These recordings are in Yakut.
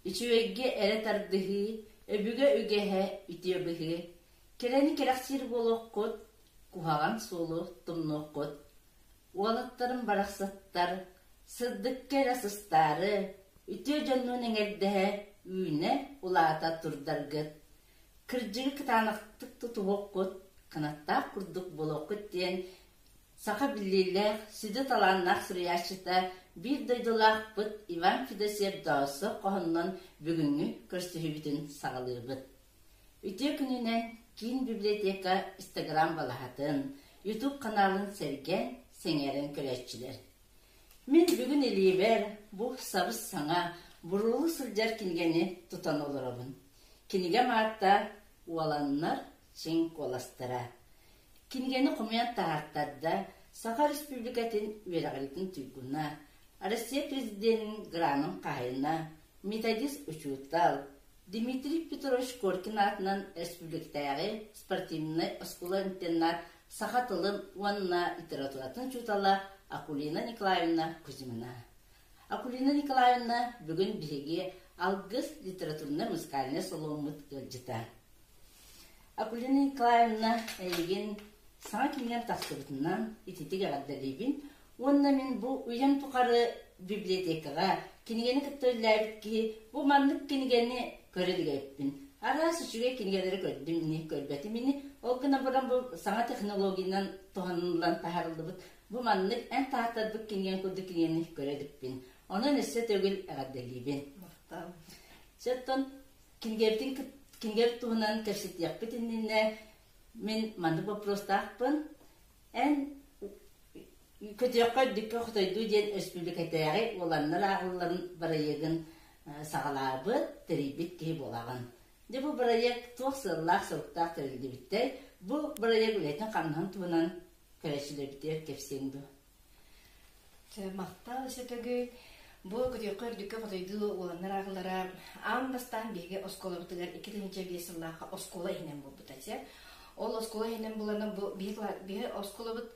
Үчүгэйгэ эрэ тардыһыы, өбүгэ үгэһэ үтүө быһыы. Кэрэни кэрэхсиир буолуоххут, куһаҕан суолу тумнуоххут. Уолаттарым барахсаттар, сырдыкка эрэ сыстаары, үтүө дьоннуун эҥэрдэһэ, үүнэ, улаата турдаргыт. Кырдьыгы кытаанахтык тутуһуоххут, кынаттаах курдук буолуоххут диэн саха биллиилээх, сүдү талааннаах суруйааччыта, биир дойдулаахпыт Иван Федосеев-Доосо хоһонунан бүгүҥҥү көрсүһүүбүтүн саҕалыыбыт. Үтүө күнүнэн киин библиотека Инстаграм балаһатын, Ютуб ханаалын сэргээн, сэҥээрэн көрөөччүлэр. Мин бүгүн илиибэр бу сабыс-саҥа, буруолуу сылдьар кинигэни тутан олоробун. Кинигэм аата «Уоланнар чиҥ куоластара». Кинигэни хомуйан таһаартарда Саха Республикатын үөрэҕириитин туйгуна, Россия Президенин гранын хаһайына, методист учуутал Дмитрий Петрович Коркин аатынан республикатааҕы спортивнай оскуола-интернат саха тылын уонна литературатын учуутала Акулина Николаевна Кузьмина. Акулина Николаевна бүгүн биһиги Алгыс литературнай-музыкальнай саломмут ыалдьыта. Акулина Николаевна эйигин саҥа кинигэм тахсыбытынан ититик эҕэрдэлиибин уонна мин бу үйэм тухары библиотекаҕа кинигэни кытта үлэлээбит киһи бу маннык кинигэни көрө илик эбиппин. Араас үчүгэй кинигэлэри көрдүм ини, көрбөтүм ини. Ол гынан баран бу саҥа технологиянан туһаныллан таһаарыллыбыт бу маннык эн таһааттарбыт кинигэҥ курдук кинигэни көрө иликпин. Онон өссө төгүл эҕэрдэлиибин. Махтал. Чэ, оттон кинигэбитин кинигэбит туһунан кэпсэтиэхпит иннинэ мин маннык боппуруостаахпын. Эн көтүөххэ үрдүккэ хотойдуу диэн өрөспүүбүлүкэтээҕи уоланнар ааҕылларын бырайыагын саҕалаабыт, тэрийбит киһи буолаҕын. Дьэ бу бырайыак туох сыаллаах-соруктаах тэриллибитэй? Бу бырайыак үлэтин-хамнаһын туһунан көрөөччүлэрбитигэр кэпсиэҥ дуо? Махтал өссө Бу көтүөххэ үрдүккэ хотойдуу уоланнар ааҕылара аан бастаан биһиги оскуолабытыгар 2005 сыллаахха оскуола иһинэн буолбута. Ол оскуола иһинэн булана бу биһи оскуолабыт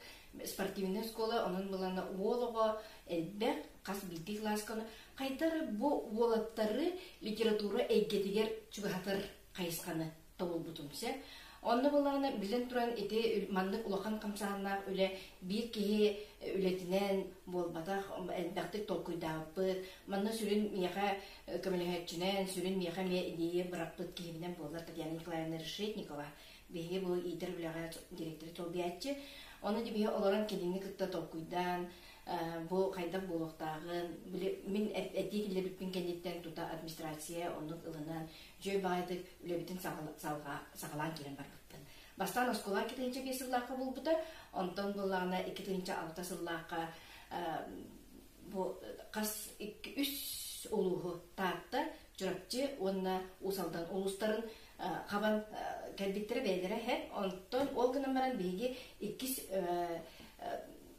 спортивнай оскуола, онон булана уол оҕо элбэх, хас биирдии кылааска хайдах бу уолаттары литература эйгэтигэр чугаһатар хайысханы тобулбутум сөп. Онно буоллаҕына, биллэн туран, ити маннык улахан хамсааһыннаах үлэ биир киһи үлэтинэн буолбатах, элбэхтик толкуйдаабыппыт. Манна сүрүн миэхэ көмөлөһөөччүнэн, сүрүн миэхэ эмиэ идея бырахпыт киһибинэн буолар Татьяна Николаевна Решетникова. Биһиги бу иитэр үлэҕэ директоры солбуйааччы. Ону биһи олорон кинини кытта толкуйдаан, бу хайдах буолуохтааҕын, били мин этии киллэрбиппин кэнниттэн тута администрация оннук ылынан, Дьүө баайдык үлэбитин саҕалаан киирэн барбыппын. Бастаан оскуола 2005 сыллаахха булбута, онтон буоллаҕына 2006 сыллаахха бу хас үс улууһу Таатта, Чурапчы уонна Уус Алдан улуустарын хабан кэлбиттэрэ бэйэлэрэ һэ. Онтон ол гынан баран биһиги иккис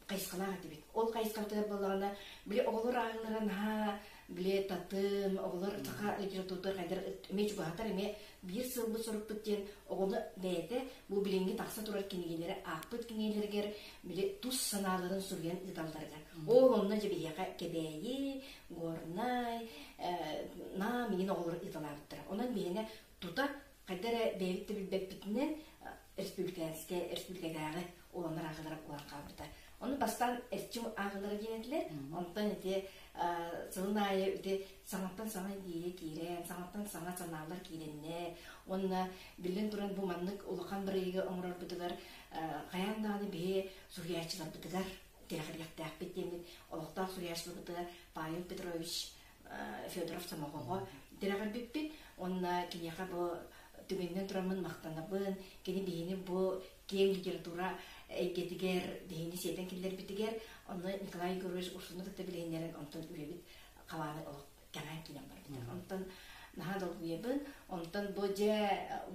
хайысхалаах этибит. Ол хайысхабытыгар буоллаҕына били оҕолор ааҕыылара наһаа били татым, оҕолор саха литературата хайдар эмиэ чугаһатар, эмиэ биир сылбыт сорукпут диэн оҕону бэйэтэ бу билиҥҥи тахса турар кинигэлэри аахпыт кинигэлэригэр били тус санааларын суруйан ыыталларыгар. Ол онно дьэ биһиэхэ Кэбээйи, Горнай, Нам иин оҕолору ыыталаабыттара. Онон биһиэнэ тута хайда эрэ бэйэбит да билбэппитинэн республиканскай республикатааҕы уланнар ааҕыылара буолан хаалбыта. Ону бастаан эрчим ааҕыылара диэн этилэр. Онтон ити сылын аайы ити саҥаттан саҥа идея киирэн, саҥаттан саҥа санаалар киирэннэр. Уонна биллэн туран бу маннык улахан бырайыагы оҥорорбутугар хайаан даҕаны биһи суруйааччыларбытыгар тирэҕириэхтээхпит диэммит олохтоох суруйааччыларбытыгар Павел Петрович Федоров Сомоҕоҕо тирэҕирбиппит. Уонна киниэхэ бу түгэнинэн тураммын махтанабын. Кини биһини бу киэҥ литература эйгэтигэр биһини сиэтэн киллэрбитигэр, онно Николай Егорович Урсуну кытта билиһиннэрэн онтон үлэбит халааны олох кэҥээн киирэн барбыта. Онтон наһаа долгуйабын. Онтон бу дьэ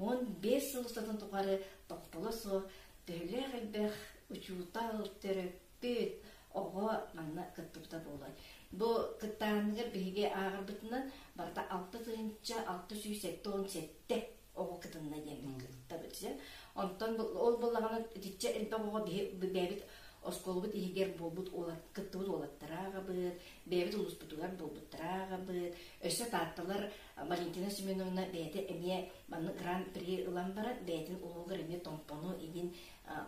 15 сыл устатын тухары тохтоло суох төһөлөөх элбэх учуутал, төрөппүт, оҕо манна кыттыбыта буолуой. Бу кыттааһыныгар биһиги ааҕарбытынан барыта 6677 оҕо кытынна диэн кыттабыт. Онтон ол буоллаҕына итиччэ элбэх оҕо биһи бэйэбит. оскуолабыт иһигэр буолбут уолат кыттыбыт уолаттара аҕабыт, бэйэбит улууспутугар буолбуттара аҕабыт. Өссө Таатталар Валентина Семеновна бэйэтэ эмиэ маннык гран-при ылан баран бэйэтин улуугар эмиэ Томпону игин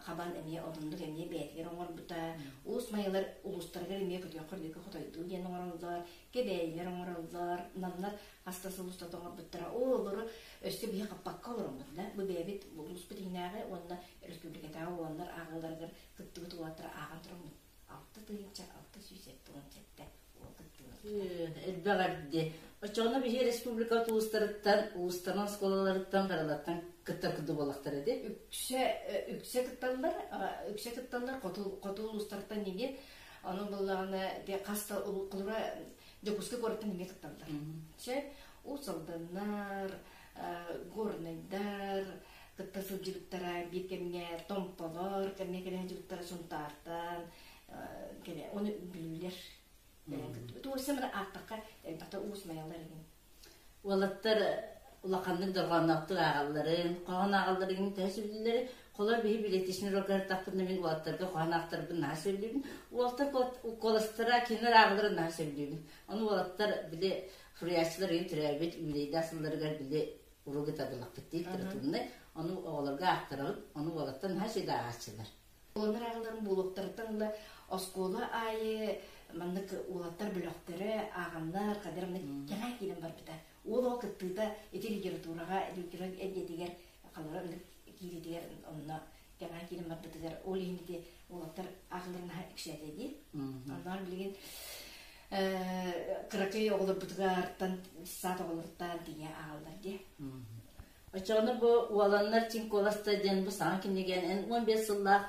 хабан эмиэ оннук эмиэ бэйэтигэр оҥорбута. Уус Майалар улуустарыгар эмиэ көтүөххэ үрдүкү хотойдуу диэн оҥороллор, Кэбээйилэр оҥороллор, Намнар хаста сыл устата оҥорбуттара. Ол олору өссө биһи хаппакка олороммут да. Бу бэйэбит улууспут иһинээҕи уонна республикатааҕы уоланнар ааҕыыларыгар кыттыбыт уолаттара ааҕан тураммыт 6677 уол кыттыылар. Элбэх эрди. Оччоҕуна биһи республика улуустарыттан, улуустарын оскуолаларыттан барылартан кыттар курдук буоллахтара ди. Үксэ үксэ кытталлар, үксэ кытталлар хоту хоту улуустартан нигин. Ону буллаҕына хас да холура Дьокуускай куораттан эмиэ кытталлар. Чэ, Уус Алданнар, Горнайдар кытта сылдьыбыттара биир кэмҥэ Томполор кэмҥэ кэлэн сылдьыбыттара Сунтаартан кэлэ ону бүлүүлэр кэлэн кыттыбыт. Уоса маны ааттахха элбэхтэ Уус Майалар игин. Уолаттар улаханнык дорҕоонноохтук ааҕалларын, хоһоон ааҕалларын төһө сөбүлүүллэрий? Холор биһи билетишни рокартахпытына мин уолаттарга хоһоон аахтарбын наһаа сөбүлүүбүн. Уолаттар куоластара кинилэр ааҕалларын наһаа сөбүлүүбүн. Ону уолаттар били суруйааччылар ыйын төрөөбүт үбүлүөйдээх сылларыгар били уруок ытабыллахпыт дии литературнай. Ону оҕолорго аахтарабыт. Ону уолаттар наһаа үчүгэй ааҕааччылар. Уоланнар ааҕалларын буолуохтарыттан ыла оскуола аайы маннык уолаттар бөлөхтөрө ааҕаннар, хадыр маннык кэҥээн киирэн барбыта. Уол оҕо кыттыыта ити литератураҕа, литература эйгэтигэр халара киириитигэр онно кэҥээн киирэн барбытыгар ол иһин ити уолаттар ааҕалларын наһаа үксээтэ дии. Оннооҕор билигин кыракый оҕолорбутугартан саат оҕолоруттан тиийэ ааҕаллар дии. Оччоҕуна бу уоланнар чин куоласта диэн бу саҥа кинигээн эн 15 сыллаах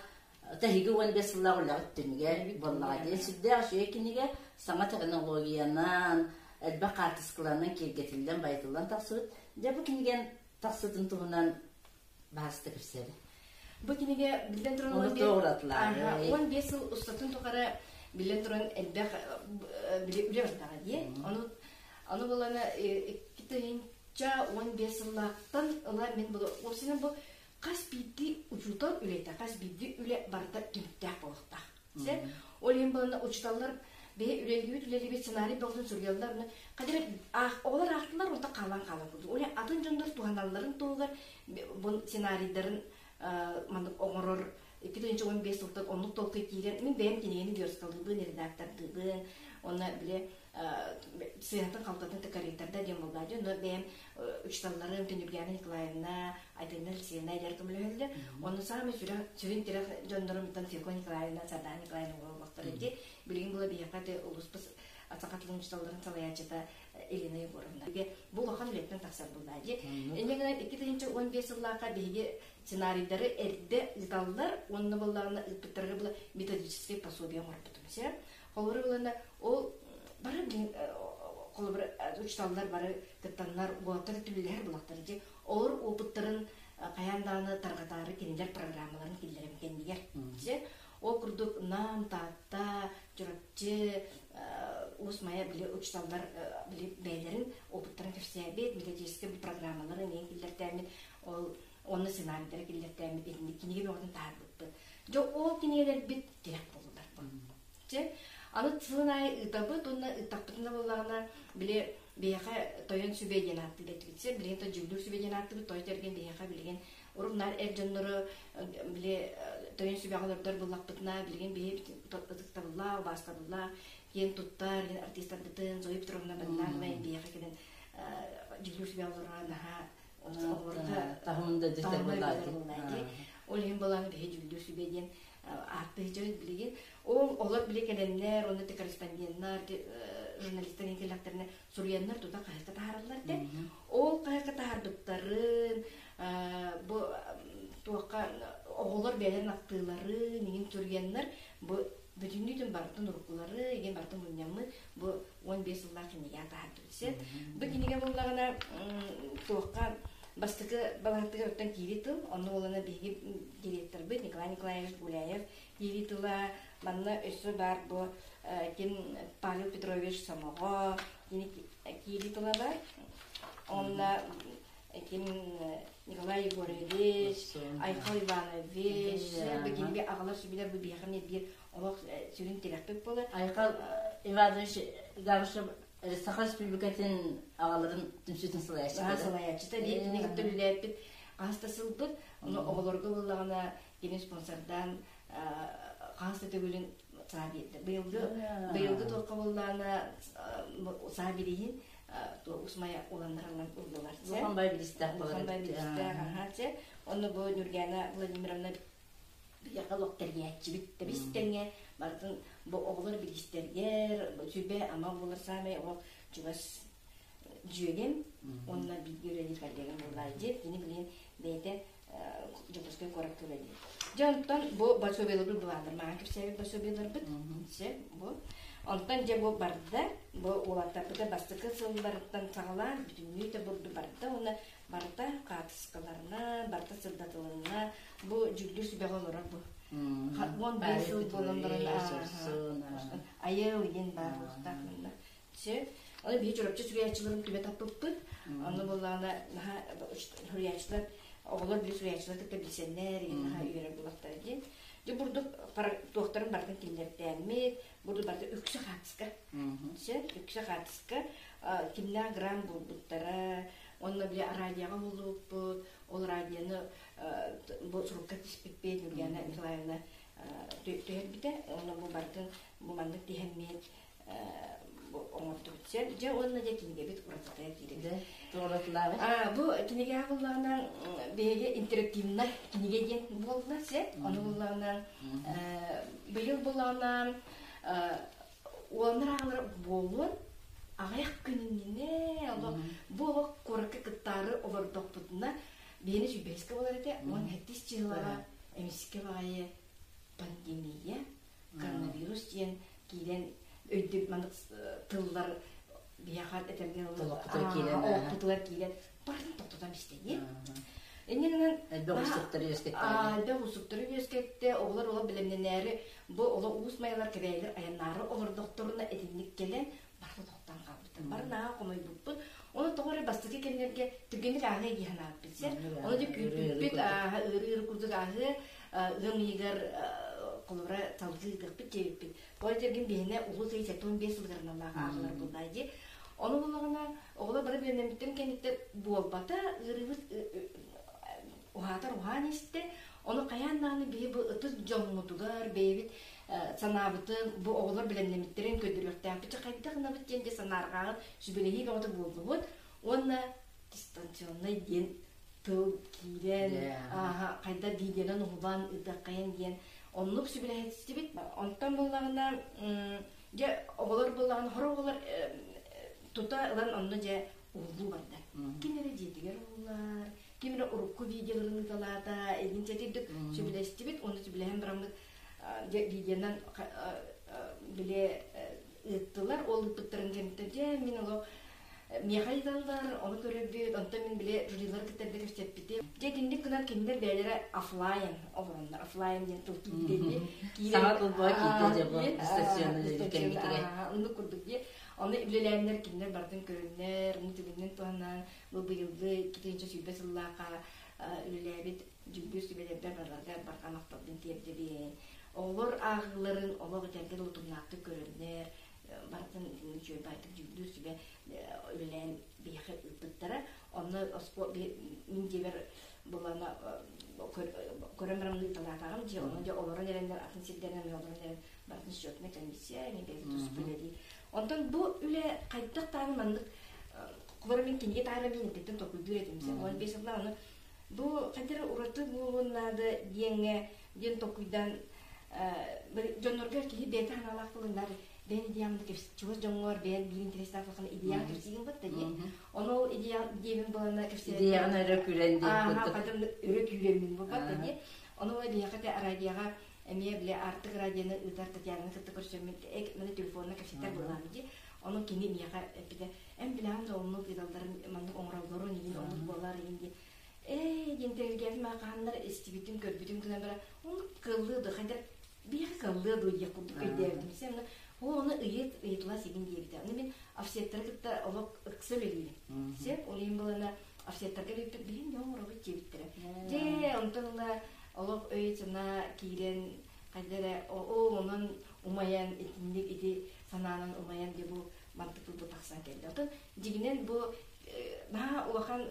тэһиги 15 сыллаах үлэҕит түмүгэр буоллаҕа диэн сүрдээх үчүгэй кинигэ саҥа технологиянан элбэх хаартыскаларынан киэргэтиллэн байытыллан тахсыбыт. Дьэ бу кинигэн тахсытын туһунан баһаста кэпсээри. Бу кинигэ биллэн туран 15 сыл устатын тухары биллэн туран элбэх үлэ бардаҕа дии. Ону ону булана 2015 сыллаахтан ыла мин бу уопсайынан бу хас биирдии учуутал үлэтэ, хас биирдии үлэ барыта түмүктээх буолуохтаах. Ол иһин буолана учууталлар бэйэ үлэлиибит үлэлиибит сценарий бөҕөтүн суруйаллар хадыр оҕолор аахтылар онто хаалан хаалар курдук. Ол атын дьоннор туһаналларын туһугар бу сценарийдарын маннык оҥорор 2015 сылтан оннук толкуй киирэн мин бэйэм кинигэни версталыыбын, редактордыыбын, уонна били сыыһатын-халтатын корректорда диэн буолла дьон бэйэм учууталларым Түнүргээнэ Николаевна, Айталина Алексеевна илэр көмөлөһөллөр. Онно саамай сүрүн тирэх дьоннорумтан Фекла Николаевна, Сардаана Николаевна буолбахтар ити. Билигин була биһиэхэ те улууспут саха тылын учууталларын салайааччыта Елена Егоровна. Бу улахан үлэттэн тахсар буолла дии. Инньэ гынан 2015 сыллаахха биһиги сценарийдары эрдэ ыыталлар уонна буоллаҕына ыыппыттарга була методическай пособие оҥорбутум. Холобур ылана ол бары холобур учууталлар бары кыттаннар уолаттар түбүлэһэр булахтар дьи олор опыттарын хайаан даҕаны тарҕатаары кинилэр программаларын киллэрэн кэннигэр дьэ ол курдук Нам, Таатта, Чурапчы, Уус Майа били учууталлар били бэйэлэрин опыттарын кэпсээбит методическай программаларын эмиэ киллэртээммит ол онно сценарийдары киллэртээммит итинник кинигэ бөҕөтүн таһаарбыппыт дьэ ол кинигэлэрбит тирэх буоллулар Чэ, аны сылын аайы ыытабыт уонна ыыттахпытына буоллаҕына, били биһиэхэ тойон сүбэ диэн ааттыыр этибит. Сир билигин то дьүүллүүр сүбэ диэн ааттыыбыт, той тэргин биһиэхэ билигин урут наар эр дьоннору били тойон сүбэҕэ олордор буоллахпытына, билигин биһи ытыктабыллаах, убаастабыллаах киэн туттар артистарбытын Зоя Петровна Бондарова биһиэхэ кэлэн дьүүллүүр сүбэҕэ олорор наһаа таһымын да дьүтэр Ол иһин буолан биһи дьүүллүүр сүбэ диэн ааттыһы билигин ол олор били кэлэннэр уонна те корреспонденнар журналистар кэллэхтэринэ суруйаннар тута хаһыакка таһаараллар этэ ол хаһыакка таһаарбыттарын бу туохха оҕолор бэйэлэрин ахтыыларын иҥин суруйаннар бу бүтүннүүтүн барытын уруккулары игин барытын мунньаммыт бу 15 сыллаах кинигэ таһаардыбыт сен бу кинигэ буоллаҕына туохха бастакы балаһатыгар оттон киири тыл онно буолана биһиги директорбыт Николай Николаевич Гуляев киири тыла манна өссө баар бу ким Павел Петрович Сомоҕо кини киири тыла бар онно. Ким Николай Егорович, Айхал Иванович, бигинби аҕалар сүбэлэр бу биһиэхэ биир олох сүрүн тирэхпит буолар. Айхал Иванович Габышев Саха Республикатын аҕаларын түмсүүтүн салайааччыта. Салайааччыта диэн кини кытта үлэлээппит хас да сылбыт. Ону оҕолорго буллаҕына кини спонсордаан хас да төгүлүн саа биэрдэ. Быйылгы быйылгы туохха буллаҕына саа бирииһин Усмая уланнарыллан ыллылар. Улахан бай билистээх буолар. Улахан бай билистээх, аха, чэ. Онно бу Нюргана Владимировна биһиэхэ олох тэрийээччибит тэбис тэҥҥэ барытын бу оҕолор билистэргэр сүбэ-ама буолар саамай оҕо чугас дьүөгэм уонна бииргэ үлэлиир коллегам буоллаа диэт кини билигин бэйэтэ Дьокуускай куоракка үлэлиир. Дьэ онтон бу пособиеларбыт былааннар маған кэпсээбит пособиеларбыт дьэ бу онтон дьэ бу барда бу уолаттарбыта бастакы сылларыттан саҕалаан бүтүннүү да бурду барда уонна барыта хаартыскаларынан барыта сырдатылынна бу дьүүллүүр сүбэҕэ олорор бу 15 сыл буолан баран айыл диэн баар буолуохтаах манна Все. Оны биһи Чурапчы суруйааччыларын түбэ таппыппыт. Онно буоллаҕына наһаа суруйааччылар оҕолор били суруйааччылар кытта билсэннэр наһаа үөрэр буолахтара диэн. Дьэ бурдук туохтарын барытын киллэртээммит, бурдук барыта үксэ хаартыска. Все, үксэ хаартыска. Кимнээх грамм булбуттара, онно били радиоҕа буллубуппут, ол радионы бу сурукка тиспиппит Ульяна Николаевна түһэрбитэ. Онно бу барытын бу маннык тиһэммит оҥордубут. Дьэ уонна дьэ кинигэбит уратыта киирдэ. Туоратылаабыт. Бу кинигэ буллаҕынан биһиги интерактивнай кинигэ диэн буолла сэ. Ону буллаҕынан быйыл буллаҕынан уоннар аҕалар буолуон аҕыйах күн иннинэ олох бу олох куоракка кыттаары олордохпутуна биһини сүүрбэһискэ буолар этэ 17 чыһылаҕа эмискэ баҕайы пандемия коронавирус диэн киирэн өйдөк маннык тыллар биһиэхэ этэргэ олохпутугар киирэн барытын тохтотон истэйи. Инньэ гынан элбэх уустуктары үөскэттэ. Элбэх уустуктары үөскэттэ. Оҕолор олох бэлэмнэнээри бу олох уус майалар кэбээлэр айаннаары олордохторуна итинник кэлэн барыта тохтоон хаалбыттар. Бары наһаа хомойбуппут. Ону тоҕо эрэ бастакы кэмнэргэ түргэнник ааһыа дии санаабыппыт сэр. Ону дьэ күүппүппүт, ыарыы курдук ааһыа, ыам ыйыгар холобура салгыы ыытыахпыт диэбиппит. Тоҕо диэтэргин биһиэнэ улуус ый 75 сылыгар аналлаах ааҕылар буоллаа дии. Ону буллаҕына оҕолор бары бэлэмнэммиттэрин кэнниттэн буолбата, ыарыыбыт уһаатар уһаан истэ. Ону хайаан даҕаны биһи бу ытыс дьоммутугар бэйэбит санаабытын бу оҕолор бэлэмнэммиттэрин көрдөрүөхтээхпит. Чэ хайдах гынабыт диэн дьэ санаарҕааҕын сүбэлэһии бөҕөтө буоллубут. Уонна дистанционнай диэн тыл киирэн, хайдах видеонан уһулан ыытыаххайын диэн оннук сүбэлэһистибит. Онтон буоллаҕына, дьэ оҕолор буоллаҕына, сорох оҕолор тута ылан онно дьэ уһуллуу барда. Ким эрэ дьиэтигэр уһуллар, ким эрэ урукку видеоларын ыыталаата, эбин чэтирдик сүбэлэстибит, уонна сүбэлэһэн бараммыт дьэ видеонан били ыыттылар, ол ыыппыттарын кэнниттэн дьэ мин олох миэхэ ыйыталлар, ону көрөрбүт, онтон мин били жюрилар кытта эрдэ кэпсэппитим. Дьэ итинник гынан кинилэр бэйэлэрэ офлайн олороннор, офлайн диэн тыл киирдэ Саҥа тыл буола киирдэ дьэ бу дистанционный кэммитигэр. Оннук курдук дии. Ону үлэлээннэр кинилэр барытын көрөннөр, ону түгэнинэн туһанан бу быйылгы 2020 сыллаахха үлэлээбит дьүүллүүр сүбэлэрбэр барыларыгар барҕа махталбын тиэрдэбин. Оҕолор ааҕыыларын олох этэргэ дылы утумнаахтык көрөннөр, барытын үчүгэй баайтык дьүүллүүр сүбэ үлэлээн биһиэхэ ыыппыттара. Онно мин дьиэбэр булана көрөн баран ыыталаатаҕым дьиэ онно дьэ олорон эрэннэр атын сирдэринэн эмиэ олорон эрэн барытын счетная комиссия эмиэ бэйэтэ туспа үлэлиир. Онтон бу үлэ хайдах даҕаны маннык холобура мин кинигэ таһаарар мин эрдэттэн толкуйдуур этим. 15 сыллаах ону бу хайдах эрэ ураты буолуон наада диэҥҥэ диэн толкуйдаан дьоннорго киһи бэйэтэ санаалаах буолуннар бэйэн идеяҕын чугас дьоҥҥор бэйэн биир интерестээх буолхана идеяҕын кэпсиигин батта дии ону ол идея диэбин буолана идеяҕын өрө күүрэн диэн курдук өрө күүрэммин буолбатта дии ону ол биһиэхэ те радиоҕа эмиэ бile Артык радионы ыытар Татьянаны кытта көрсөммүн маны телефонна кэпсэтэр буолаам дии ону кини миэхэ эппитэ эн билэҕин да оннук ыыталларын маннык оҥороллорун иһин оннук буолар иһин дии Ээ, диэн тэрилгээбит маахаһаннар истибитим, көрбүтүм гынан баран, оннук кыаллыа дуо, хайдах биһиэхэ кыаллыа дуо диэх курдук өйдөөбүтүм. Сен ол ону ыйыт, ыйытылас игин диэбитэ. Аны мин офсеттары кытта олох ыкса үлэлиибин. Сеп, ол иһин былана Офсеттарга биирбит билин дьон оҥоробут диэбиттэрэ. Дьэ, онтон ыла олох өй-санаа киирэн, хайда эрэ ол онон умайан, итинник ити санаанан умайан дьэ бу мантыкпыт бу тахсан кэллэ. Оттон дьиҥинэн бу наһаа улахан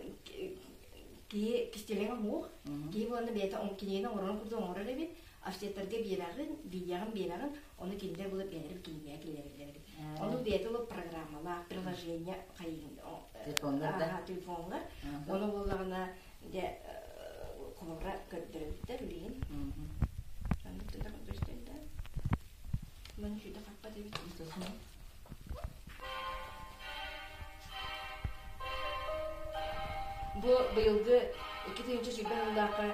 киһи кистэлэҥэ суох. Киһи буолан бэйэтэ кинигэни оҥорорун курдук оҥорор эбит. Офсеттарга биэрэҕин, видеоҕын биэрэҕин, ону кинилэр була бэйэлэрин кинигэҕэ киллэрэллэр эбит. Ону бэйэтэ ол программалаах, приложение хайыгын Телефоҥҥар да? Телефоҥҥар. Ону буоллаҕына дьэ холобура көрдөрөбүттэр билигин. Маннык тутах көстөн да. Маны сүдэ хаппат эбит. Бу быйылгы 2020 сыллаахха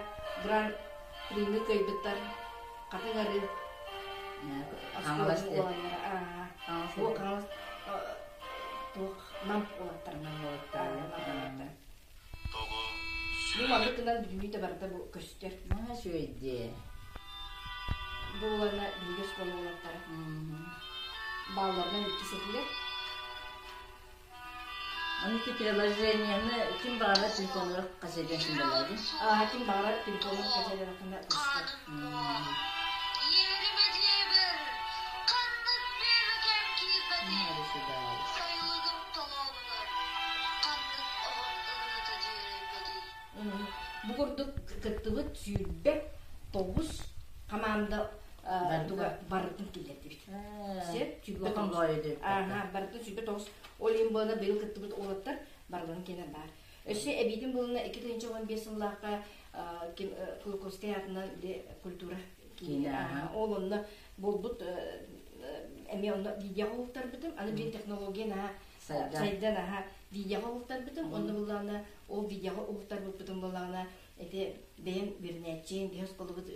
Гран Прины кыайбыттар Хатыҥ Арыы Хаҥалас Хаҥалас туох Нам уолаттара. Нам уолаттара. Бу маннык гынан бүтүннүү барыта бу көстөр. Наһаа үчүгэй дии. Бу уолана биһиги оскуола уолаттара. Баалларынан иккис этилэр. Аны ити приложениены ким баҕарар телефонугар качайдан симбэлээбин. Аа, ким баҕарар телефонугар качайдан көстөр. Бу курдук кыттыбыт 29 хамаанда барытын киллэрдибит. Сөп, 29. Барытын 29. Ол иһин буолана быйыл кыттыбыт уолаттар барыларын кэнэ баар. Өссө эбиитин буолана 2015 сыллаахха Кулаковскай аатынан культура киинэ ол онно буолбут эмиэ онно видеоҕа уһултарбытым. Аны биир технология наһаа сайдан аһа видеоҕа уһултарбытым. Онно буллаҕына ол видеоҕа уһултарбыппытым буоллаҕына ити бэйэм үөрэнээччим, биһи оскуолабыт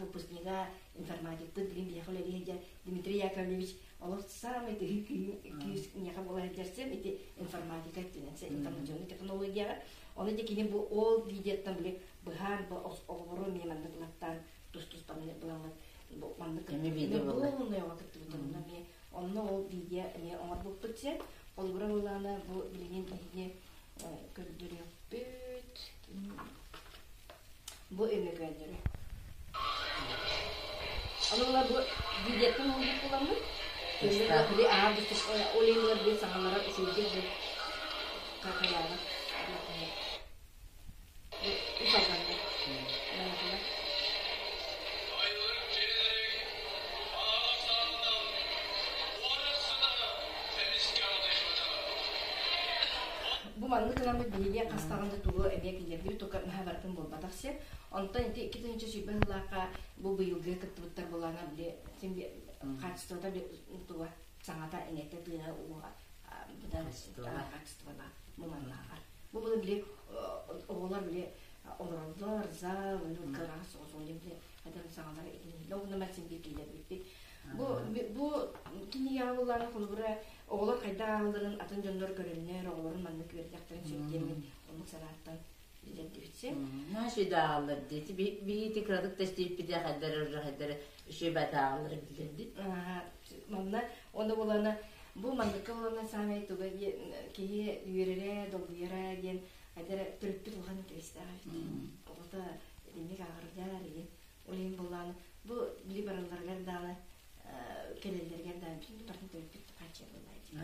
выпускнига, информатикпыт билин биһиэхэ үлэлии сылдьар Дмитрий Яковлевич олох саамай тыһы күүс миэхэ буола сылдьар ити информатика өттүнэн информационнай технологияҕа. Ону дьэ кини бу ол видеоттан били быһаан бу оҕолору эмиэ маннык ылаттаан тус-туспа буламмыт маннык Эмиэ видео буолла. Буолунай кыттыбытым эмиэ онно ол видео эмиэ оҥорбуппут сен холобура буоллаҕына бу билигин биһиги көрдөрүөхпүт бу өймөкөөннөрү Ону бу видеоттан оҥорбут буоламмыт били аһаа ол иһин били саҥалара үчүгэйдик бу хахайаабат Үс алганнар. Бу маннык гынаммыт биһиги хас даҕаны тугу эмиэ киллэрдибит, только наһаа барытын буолбатах сир. Онтон ити 2020 сыллаахха бу быйылгы кыттыбыттар буолаана били син хаачыстыбата туга саҥата иҥэтэ тыаһа ууга быдан хаачыстыбалаах бу маннааҕар. Бу было били оҕолор били олороллор, зал, кыраҕа соҕус ол били хатан саҥалара итиннэ уонна мас син биир киллэрбиппит. Бу бу кинигэҕэ буллаҕына холобура оҕолор хайдах ааҕалларын атын дьоннор көрөннөр оҕолорун маннык үөрдэхтэрин сөп диэммин оннук санааттан билэрдибитсэ. Наша ааҕаллар диэти биһиги кыратык тэстииппитэ хайдары уже хайдары үчүгэй ааҕаллара биллэрдит. Манна онно булана Бу манныкка буолан саамай туга киһи үөрэрэ, долгуйара диэн хайда эрэ төрөппүт улахан интэриэстээх эбит. Оҕото итинник ааҕардар диэн. Ол иһин буоллаҕына бу били баралларыгар даҕаны кэлэллэригэр даҕаны бүтүн барытын төрөппүт хааччыйа буоллаа дии.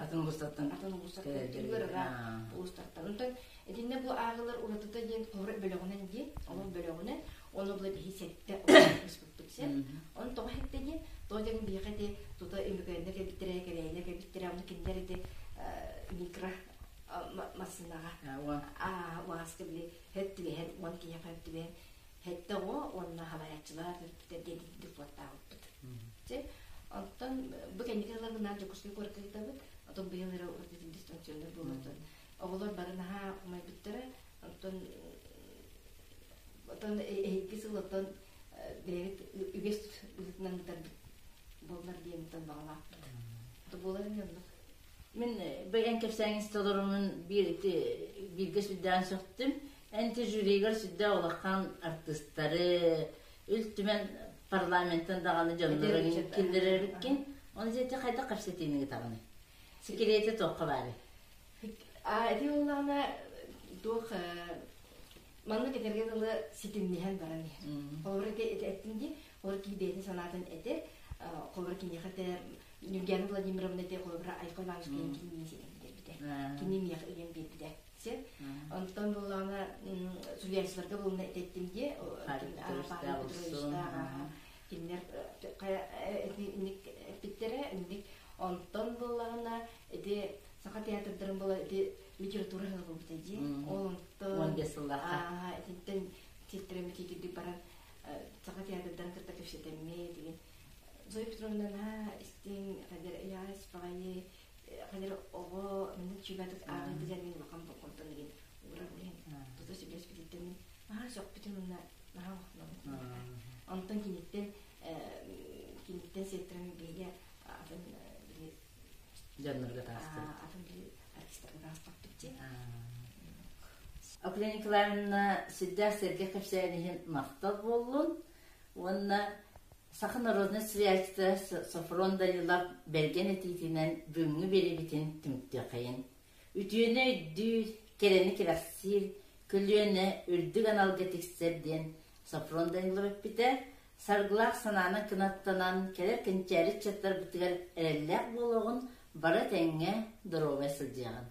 Атын улуустартан Атын улуустартан түгэр ыраах улуустартан. Онтон итиннэ бу ааҕылар уратыта диэн холобура бөлөҕүнэн диэн, олох бөлөҕүнэн Ону була биһи сэттэ оҕо сен. Ону тоҕо сэттэ диэн, тоҕо диэн биһиэхэ ити тута Өмүкөөннө кэлбиттэрэ, Кэрээнэ кэлбиттэрэ, ону кинилэр ити микро массыынаҕа уааска били хэт түбэһэн, уон киһиэхэ хэт түбэһэн, сэттэ оҕо уонна халайааччылар төрөппүттэр диэн докладтаабыппыт. Оттон бу кэнники сылларбынаан Дьокуускай куоракка ыытабыт, оттон быйыл эрэ ураты дистанционнай буолуохтан оҕолор бары наһаа умайбыттара, оттон Оттон эһиги сыл оттон бэйэбит үгэс быһыытынан ыытарбыт буоллар диэн баҕалаахпыт. Буолар ини оннук. Мин бэйэҥ кэпсээҥҥин толорумун биир ити бииргэ сүрдээн сөхтүм. Эн ити жюригар сүрдээх улахан артыыстары, Ил Түмэн парламентан даҕаны дьоннорун киллэрэрбиккин. Оны дьэ хайдах кэпсэтиини ыытаҕыный? Секретэ туохха баарый? Ити буоллаҕына туох маннык этэргэ дылы ситимниһэн баран иһэр. Холобур ити эттим дии, холобур киһи бэйэтин санаатын этэр, холобур киниэхэ этэр Нюргиана Владимировна этэ холобура Айхал Иванович кини ситэн биэрбитэ. Кини миэхэ ыйан биэрбитэ. Онтон буоллаҕына суруйааччыларга буолна этэттим дии Павел Петровичтаах кинилэр эппиттэрэ инник онтон буоллаҕына ити саха театрдарын була ити литература сыла буолбута дии ол онтон 15 сыллаахха итинтэн ситтэрэммит итирдик баран саха театрдарын кытта кэпсэтэммит деген Зоя Петровна наһаа истиҥ хадер ыйаас баҕайы хадер оҕо маннык чүбэтик ааҕыытыгар мин улахан болҕомтону диэн уурар иһин тута сөбүлэспититтэн мин наһаа сөхпүтүм уонна наһаа махтанабын онтон киниттэн киниттэн сиэттэрэн биһиги атын били дьоннорго таҕыстыбыт атын били артистарга таҕыспаппыт дии. Акулина Николаевна сүрдээх сэргэх кэпсээн иһин махтал буоллун уонна Саха народнай суруйааччыта Софрон Данилов бэргэн этиитинэн бүгүҥҥү биэриибитин түмүктүөххэйин. Үтүөнү өйдүүр, кэрэни кэрэхсиир, көлүөнэ үрдүк аналга тиксэр диэн Софрон Данилов эппитэ, саргылаах санаанан кынаттанан кэлэр кэнчээри ыччаттарбытыгар эрэллээх буолуоҕун, бары тэҥҥэ доруобай сылдьыаҕын.